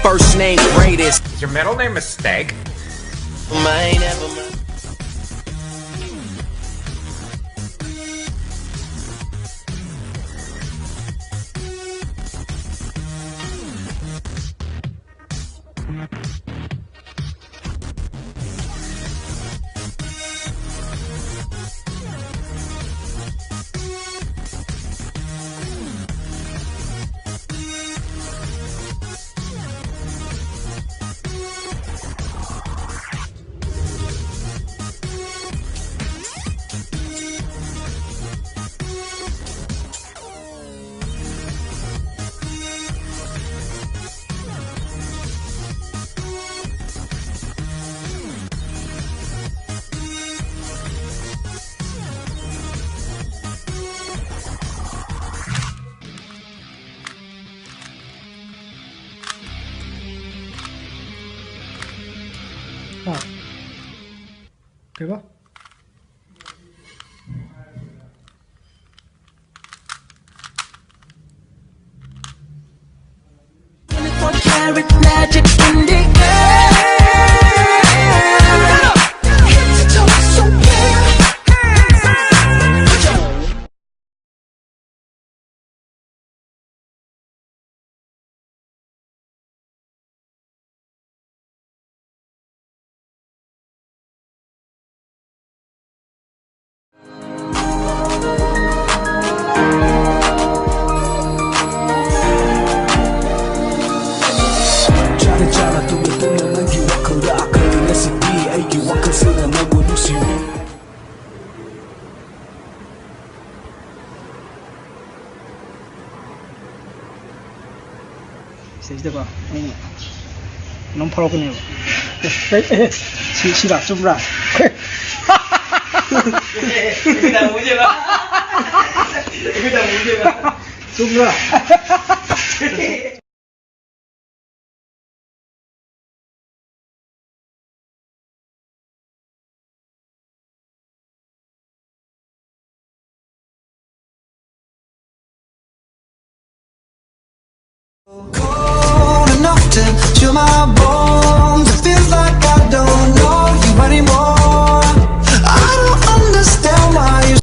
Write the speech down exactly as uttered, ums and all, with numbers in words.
First name greatest. Is your middle name Mistake? Mine ever. ꯍꯥ? ꯀꯩꯕ? Twenty-four karat magic in the air. Head to toe, so clear. ꯆꯥꯅ ꯆꯥꯅ ꯇꯨꯝꯅ ꯇꯨꯝꯅ ꯅꯪꯒꯤ ꯋꯥꯈꯜꯗ ꯑꯀꯜꯒꯤ ꯉꯁꯤꯗꯤ ꯑꯩꯒꯤ ꯋꯥꯈꯜꯁꯤꯅ ꯅꯪꯕꯨ ꯅꯨꯡꯁꯤꯔꯤ꯫ ꯁꯤꯗꯩꯁꯤꯗꯀꯣ ꯑꯩꯅ ꯀꯩꯅꯣꯝ ꯐꯥꯎꯔꯛꯀꯅꯦꯕ꯫ ꯑꯦ, ꯑꯦ, ꯑꯦ, ꯁꯤ, ꯁꯤꯔꯥ, ꯆꯨꯝꯕ꯭ꯔꯥ? ꯆꯨꯝꯕ꯭ꯔꯥ?